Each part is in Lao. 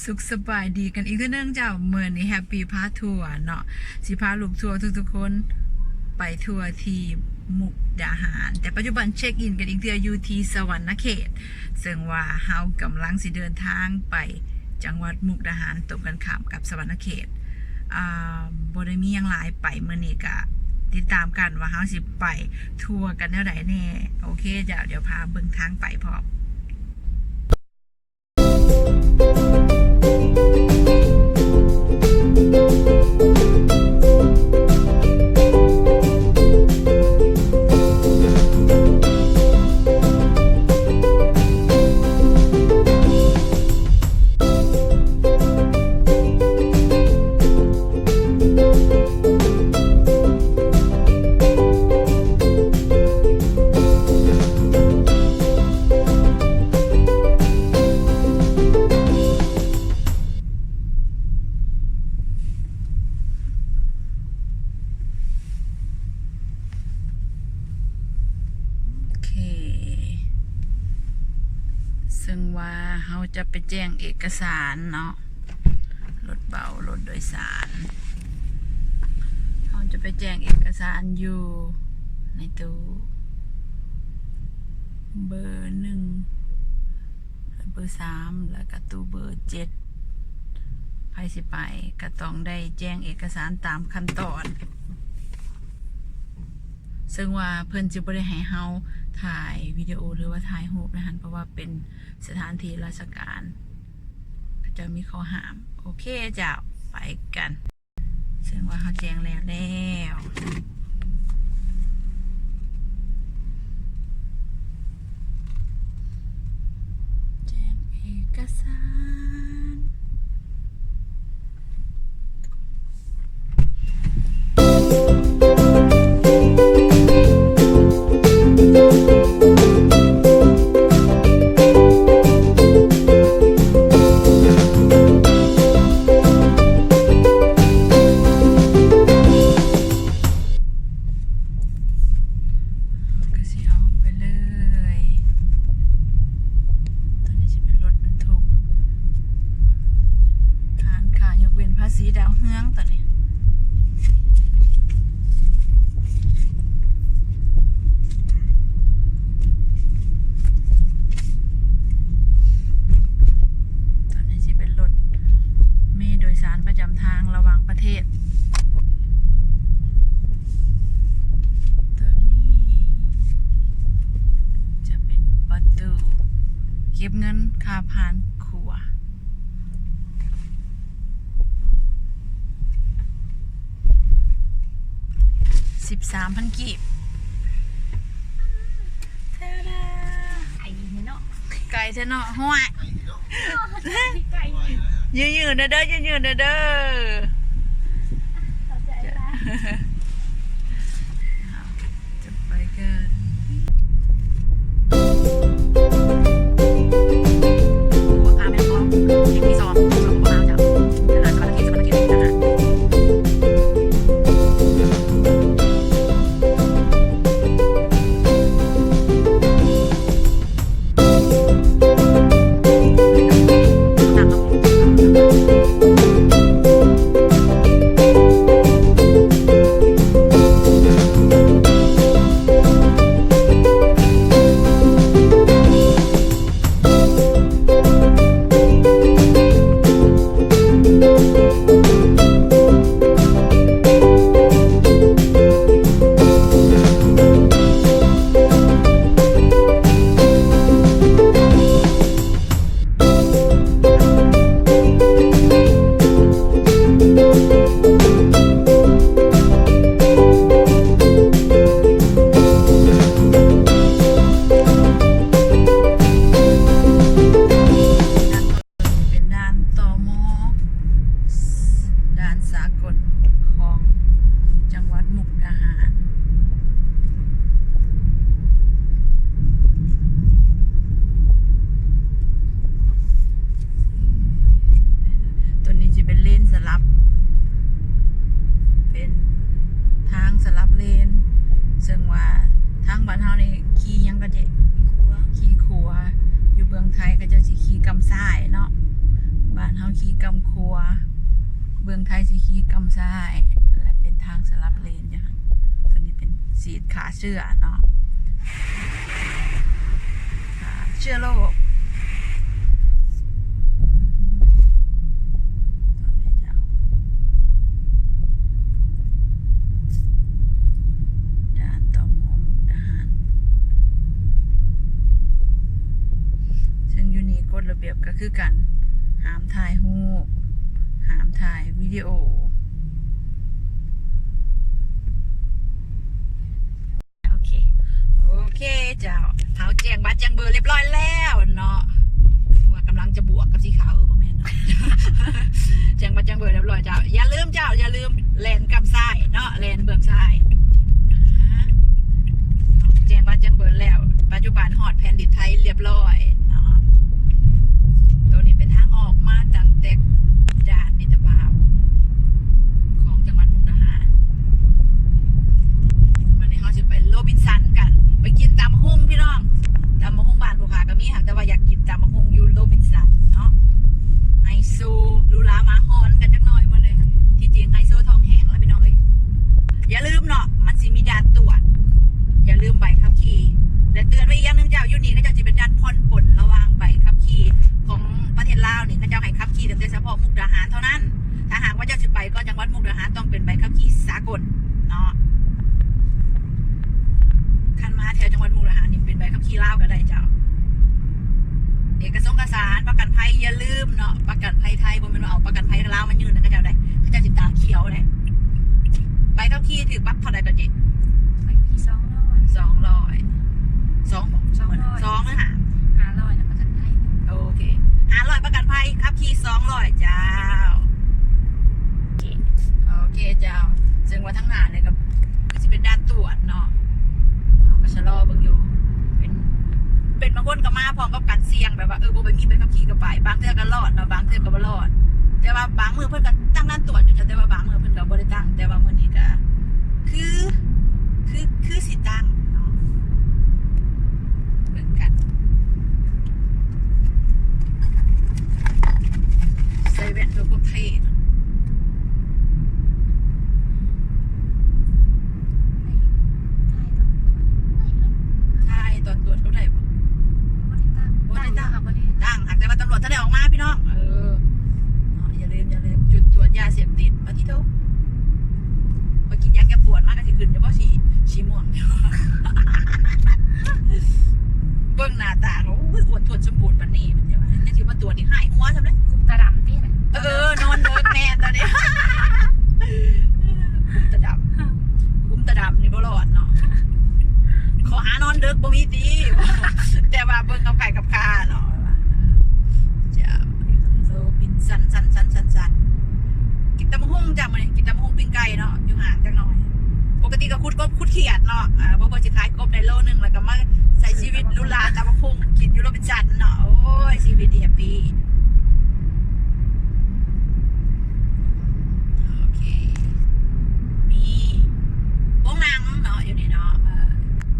ສຸກສະບາຍດີກັນອີກເທື່ອໜຶ່ງເຈົ້າ. ມື້ນີ້ແຮັບປີ້ພາທົວເນາະ, ຊິພາລູກທົວທຸກໆຄົນໄປທົວທີ່ມຸກດາຫານ, ແຕ່ປັດຈຸບັນເຊັກອິນກັນອີກເທື່ອຢູ່ທີ່ສະຫວັນນະເຂດ, ເຊິ່ງວ່າເຮົາກຳລັງຊິເດີນທາງໄປຈັງຫວັດມຸກດາຫານ ຕົງກັນຂ້າມກັບສະຫວັນນະເຂດ. ອ່າ ບໍ່ໄດ້ມີຫຍັງຫຼາຍໄປ, ມື້ນີ້ກະຕິດຕາມກັນວ່າເຮົາຊິໄປທົວກັນແນວໃດແດ່. ໂອເຄເຈົ້າ, ດຽວພາເບິ່ງທາງໄປພ້ອມ. ໂອເຄ ເຊິ່ງວ່າເຮົາຈະໄປແຈ້ງເອກະສານເນາະ, ລົດເບົາ ລົດໂດຍສານ, ເຮົາຈະໄປແຈ້ງເອກະສານຢູ່ໃນຕູ້ເບີໜຶ່ງ ເບີສາມ ແລ້ວກະຕູ້ເບີເຈັດ. ໃຜຊິໄປກະຕ້ອງໄດ້ແຈ້ງເອກະສານຕາມຂັ້ນຕອນ, ເຊິ່ງວ່າເພິ່ນຈະບໍ່ໄດ້ໃຫ້ເຮົາຖ່າຍວິດີໂອ ຫຼືວ່າຖ່າຍຮູບໃນຫັ້ນ, ເພາະວ່າເປັນສະຖານທີ່ລາຊະການ ເຂົາເຈົ້າມີຂໍ້ຫ້າມ. ໂອເຄເຈົ້າ, ໄປກັນ. ເຊິ່ງວ່າເຮົາແຈ້ງແລ້ວແລ້ວ, ແຈ້ງເອກະສານ. ກໍຊິອອກໄປເລີຍ. ໂຕນີ້ຊິເປັນລົດບັນທຸກ ຮ້ານຄ້າຍົກເວັ້ນພາສີດາວເຮືອງໂຕນີ້. ໂຕນີ້ຊິເປັນລົດເມໂດຍສານປະຈຳທາງລະຫວ່າງປະເທດ. ໂຕນີ້ຈະເປັນປະຕູເກັບເງິນຄ່າຜ່ານຂົວ. ສິບສາມພັນກີບ. ໄກແທ້ເນາະ ຫ້ວຍ. ຍືດໆເດີ ຍືດໆເດີ. ຈະໄປກັນ. ເປັນດ່ານ ຕມ ດ່ານສາກົນຂອງຈັງຫວັດມຸກດາຫານ. ໂຕນີ້ຊິເປັນເລນສະຫຼັບ ເປັນທາງສະຫຼັບເລນ, ເຊິ່ງວ່າທາງບ້ານເຮົານີ້ຂີ່ຫຍັງກໍເຈ? ຂີ່ຂົວ. ຢູ່ເມືອງໄທເຂົາເຈົ້າຊິຂີ່ກຳຊ້າຍເນາະ, ບ້ານເຮົາ ບື້ອງໄທຊິຂີ່ກ້ຳຊ້າຍ ແລະ ເປັນທາງສະຫຼັບເລນຢູ່ຫັ້ນ. ຕົວນີ້ເປັນສີດຂ້າເຊື້ອເນາະ ຂ້າເຊື້ອໂລກ. ດ່ານ ຕມ ມຸກດາຫານ ເຊິ່ງຢູ່ນີ້ກົດລະບຽບກໍຄືກັນ ຫ້າມຖ່າຍຮູບ ຫ້າມຖ່າຍວິດີໂອ. ໂອເຄ ໂອເຄເຈົ້າ ເຮົາແຈ້ງບັດແຈ້ງເບີຮຽບຮ້ອຍແລ້ວເນາະ ວ່າກຳລັງຈະບວກກັບສີຂາວ ເອີ ບໍ່ແມ່ນເນາະ ແຈ້ງບັດແຈ້ງເບີຮຽບຮ້ອຍເຈົ້າ. ຢ່າລືມເຈົ້າ ຢ່າລືມແລ່ນກ້ຳຊ້າຍເນາະ ແລ່ນເບື້ອງຊ້າຍ. ອ່າ ແຈ້ງບັດແຈ້ງເບີແລ້ວ ປັດຈຸບັນຮອດແຜ່ນດິນໄທຮຽບຮ້ອຍເນາະ. ໂຕນີ້ເປັນທາງອອກມາຕັ້ງແຕ່ດ່ານມິດຕະພາບຂອງຈັງຫວັດມຸກດາຫານ. ມື້ນີ້ເຮົາຊິໄປໂຣບິນສັນກັນ ໄປກິນຕຳບັກຫຸ່ງພີ່ນ້ອງ. ຕຳບັກຫຸ່ງບ້ານຜູ້ຂ້າກໍມີ ຫາກແຕ່ວ່າຢາກກິນຕຳບັກຫຸ່ງຢູ່ໂຣບິນສັນເນາະ. ໄຮໂຊຫຼູຫຼາມາຮອນກັນຈັກໜ່ອຍມື້ນີ້ ທີ່ຈິງໄຮໂຊທ້ອງແຫ້ງລະພີ່ນ້ອງເອີຍ. ຢ່າລືມເນາະ ມັນຊິມີດ່ານຕວດ ຢ່າລືມໃບຂັບຂີ່. ແລະ ເຕືອນໄວ້ອີກຢ່າງໜຶ່ງເຈົ້າ ຢູ່ນີ້ເຂົາເຈົ້າຊິເປັນການຜ່ອນປົນລະຫວ່າງໃບຂັບຂີ່ຂອງປະເທດລາວນີ້ ເຂົາເຈົ້າໃຫ້ຂັບຂີ່ຕັ້ງແຕ່ສະເພາະມຸກດາຫານເທົ່ານັ້ນ. ຖ້າຫາກວ່າເຈົ້າຊິໄປເກາະຈັງຫວັດມຸກດາຫານ ຕ້ອງເປັນໃບຂັບຂີ່ສາກົນເນາະ. ຄັນມາແຖວຈັງຫວັດມຸກດາຫານນີ້ ເປັນໃບຂັບຂີ່ລາວກໍໄດ້ເຈົ້າ. ເອກະສົງກະສານ ປະກັນໄພ ຢ່າລືມເນາະ ປະກັນໄພໄທ ບໍ່ແມ່ນວ່າເອົາປະກັນໄພລາວມາຍື່ນໃຫ້ເຂົາເຈົ້າໄດ໋ ເຂົາເຈົ້າຊິຕາຂຽວເດ້. ໃບຂັບຂີ່ຖືກປັບເທົ່າໃດກໍເຈ? ໃບຂັບຂີ່ສອງຮ້ອຍ ສອງຮ້ອຍ ສອງບໍ? ສອງຮ້ອຍ ສອງ ຫຼື ຫ້າ? ຫ້າຮ້ອຍນະປະກັນໄພ. ໂອເຄ ຫ້າຮ້ອຍປະກັນໄພ ຂັບຂີ່ສອງຮ້ອຍເຈົ້າ. ໂອເຄ ໂອເຄເຈົ້າ ເຊິ່ງວ່າທາງໜ້ານີ້ກໍຄືຊິເປັນດ່ານຕວດເນາະ ເຮົາກໍຊະລໍເບິ່ງຢູ່. ເປັນ ເປັນບາງຄົນກໍມາພ້ອມກັບການສ່ຽງ ແບບວ່າ ເອີ ບໍ່ໄປມີໃບຂັບຂີ່ກໍໄປ. ບາງເທື່ອກໍລອດເນາະ ບາງເທື່ອກໍບໍ່ລອດ. ແຕ່ວ່າບາງມື້ເພິ່ນກໍຕັ້ງດ່ານຕວດຢູ່ ແຕ່ວ່າບາງມື້ເພິ່ນກໍບໍ່ໄດ້ຕັ້ງ. ແຕ່ວ່າມື້ນີ້ກໍຄື ຄື ຄືຊິຕັ້ງເນາະ. ເບິ່ງກັນ ໃສ່ແວ່ນເພື່ອຄວາມເທ່ເນາະ. ຖ່າຍຕອນຕວດເຂົາໄດ້ບໍ່? ບໍ່ໄດ້ຕັ້ງ ຕັ້ງ ຫາກແຕ່ວ່າຕຳຫຼວດທັນໄດ້ອອກມາພີ່ນ້ອງ. ເອີ ເນາະ ຢ່າລືມ ຢ່າລືມ ຈຸດຕວດຢາເສບຕິດ. ປະຕິໂທ ໄປກິນຢາແກ້ປວດມາກໍຊິຂຶ້ນຢູ່ບໍ່ ສີ ສີມ່ວງ. ເບິ່ງໜ້າຕາ ໂອ້ຍ ອ້ວນທ້ວນສົມບູນປານນີ້ ມັນຈະວ່າ ຍັງຊິມາຕວດອີກ ຫາຍຫົວຊ້ຳເດ້. ຄຸມຕາດຳຕິນະ? ເອີ ນອນເດິກ ແມ່ນຕອນນີ້ ຄຸມຕາດຳ ຄຸມຕາດຳນີ້ບໍ່ລອດເນາະ. ຂໍ້ຫານອນເດິກບໍ່ມີຕິ ແຕ່ວ່າເບິ່ງກັບໄຂ້ກັບຄາເນາະ. ເຈົ້າ ໂຣບິນສັນ ສັນ ສັນ ສັນ ສັນ ກິນຕຳບັກຫຸ່ງຈ້າ ມື້ນີ້ກິນຕຳບັກຫຸ່ງ ປີ້ງໄກ່ເນາະ ຢູ່ຫ້າງຈັກໜ່ອຍ. ປົກກະຕິກໍຂຸດກົບຂຸດຂຽດເນາະ ອ່າ ບໍ່ ບໍ່ຊິຂາຍກົບໄດ້ໂລໜຶ່ງ ແລ້ວກໍມາໃຊ້ຊີວິດຫຼູຫຼາຕຳບັກຫຸ່ງກິນຢູ່ໂຣບິນສັນເນາະ. ໂອ້ຍ ຊີວິດນີ້ແຮບປີ. ໂອເຄ ມີໂຮງໜັງເນາະ ຢູ່ນີ້ເນາະ ເອີ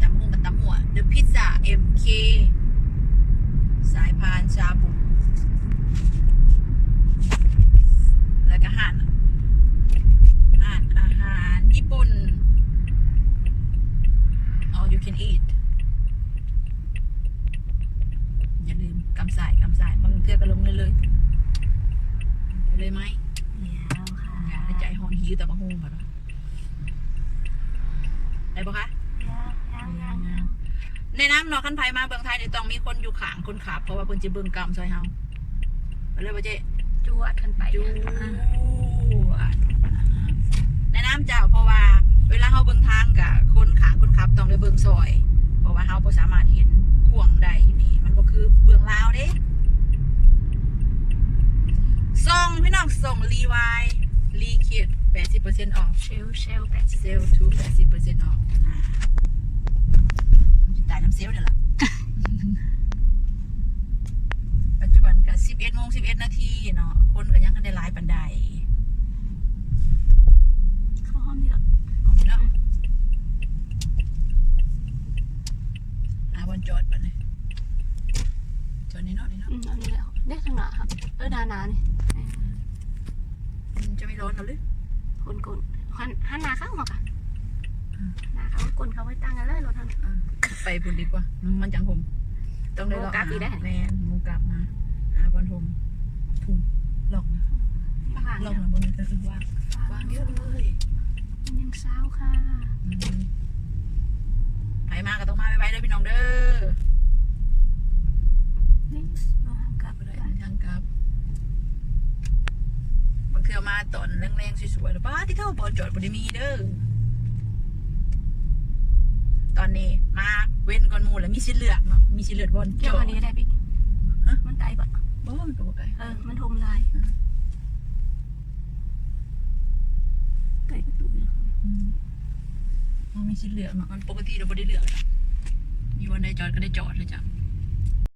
ຕຳບັກຫຸ່ງກັບຕຳຫົວ The Pizza ເອັມ ເຄ ສາຍພານຊາບູ ແລ້ວກໍຮ້ານ ຮ້ານອາຫານຍີ່ປຸ່ນ All You Can Eat. ຢ່າລືມ ກ້ຳຊ້າຍ ກ້ຳຊ້າຍ ບາງເທື່ອກໍລົງເລີຍ ເລີຍ ໄປເລີຍໄໝ? ຢ່າ ໃນໃຈຮ້ອນ ຫິວຕຳບັກຫຸ່ງ ໄດ້ບໍ່ຄະ? ແນະນຳເນາະ ຄັນໃຜມາເມືອງໄທນີ້ ຕ້ອງມີຄົນຢູ່ຂ້າງຄົນຂັບ ເພາະວ່າເພິ່ນຊິເບິ່ງກ້ຳຊ່ອຍເຮົາ. ໄປເລີຍບໍ່ເຈ້? ຈວດຂຶ້ນໄປ ຈວດ. ແນະນຳເຈົ້າ ເພາະວ່າເວລາເຮົາເບິ່ງທາງກະ ຄົນຂ້າງຄົນຂັບຕ້ອງໄດ້ເບິ່ງຊ່ອຍ ເພາະວ່າເຮົາບໍ່ສາມາດເຫັນກວ້າງໄດ້ຢູ່ນີ້ ມັນບໍ່ຄືເມືອງລາວເດ້. ສົ່ງ ພີ່ນ້ອງ ສົ່ງ Levi's ແປດສິບເປີເຊັນ off. Sale, sale ແປດສິບ sale to ແປດສິບເປີເຊັນ off. ອ່າ ຊິຕາຍນຳ sale ນີ້ລະ. ປັດຈຸບັນກະສິບເອັດໂມງສິບເອັດນາທີເນາະ ຄົນກະຍັງບໍ່ທັນໄດ້ຫຼາຍປານໃດ. ເຂົ້າຫ້ອງນີ້ລະ ຫ້ອງນີ້ເນາະ. ຫາບ່ອນຈອດບັດນີ້ ຈອດນີ້ເນາະ ນີ້ເນາະ. ອືມ ເອົານີ້ແຫຼະ ເດ້ ທາງໜ້າ ເອີ ໜ້າໆ ນີ້. ມັນຈະໄມ່ຮ້ອນເອົາເລີຍ. ຄົນໆ ຫັນ ຫັນໜ້າເຂົ້າເຮົາກະ ອ່າ ໜ້າເຂົ້າ ກົ້ນເຂົ້າໄວ້ຕັ້ງກັນເລີຍ ລົດເຮົາ ອ່າ ໄປພຸ້ນດີກວ່າ ມັນຈັ່ງຮົ່ມ. ຕ້ອງໄດ້ເລາະ ໂອ້ ກັບອີກໄດ້ຫັ້ນ ແມ່ນ ໝູ່ກັບມາ ຫາບ່ອນຮົ່ມ ພຸ້ນ ລັອກນະ ລັອກນະ ບໍ່ແມ່ນ ເອີ ວ່າງ ວ່າງເດີ. ຍັງເຊົ້າຄ່ະ ອືມ ໃຜມາກໍຕ້ອງມາໄວໆເດີພີ່ນ້ອງເດີ. ນີ້ ເຮົາກັບ ທາງກັບ ບາງເທື່ອມາຕອນແລງໆ ສວຍໆ ແລ້ວ ປາດຕິໂທ້ ບ່ອນຈອດບໍ່ໄດ້ມີເດີ. ຕອນນີ້ມາເວັນກ່ອນໝູ່ ແລ້ວມີສິດເລືອກເນາະ ມີສິດເລືອກບ່ອນຈອດ. ອັນນີ້ກໍໄດ້ພີ່ ຮະ ມັນໄກບໍ່? ບໍ່ ມັນກໍບໍ່ໄກ ເອີ ມັນຮົ່ມຫຼາຍ ອືມ ໃກ້ປະຕູເນາະ. ອືມ ເຮົາມີສິດເລືອກເນາະ ມັນປົກກະຕິເຮົາບໍ່ໄດ້ເລືອກ ມີບ່ອນໃດຈອດກໍໄດ້ຈອດແລ້ວຈ້ະ.